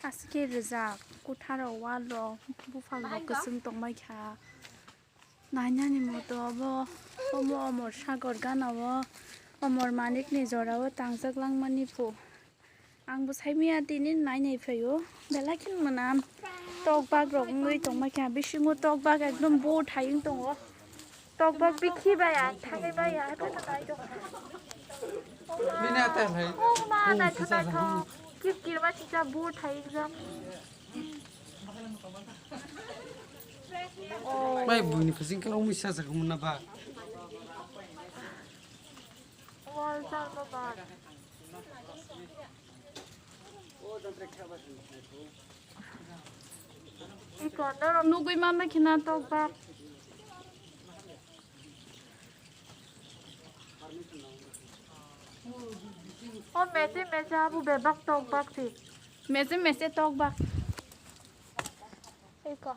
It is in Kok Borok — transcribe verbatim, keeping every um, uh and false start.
Aske rijak kwtharo wall rok buphang rok kwchwng tongmai kha. Nainani moto obo, omo Omor Sagor gana o, Omor Manik ni jora o tangjak langmani phu. Ang bo saimaya tini nainai phaio, belai khe mwnam tok bak rok wngwi tongmai kha, bisingo tok bak ekdom bo thayung tongo, tok bak bikhi bai ang thangwi bai ang haphano nai tongo. Bini atai hai. Oh ma, naithok naithok, kip kirma chicha bo thayung jam. Mai buini phasing khe wngwi sajak wngmana ba. Wall jal ba ba. Iko norok nugwi manna khina tok ba. O mese mese abu bebak tok bak si. Mese mese tok bak. Iko.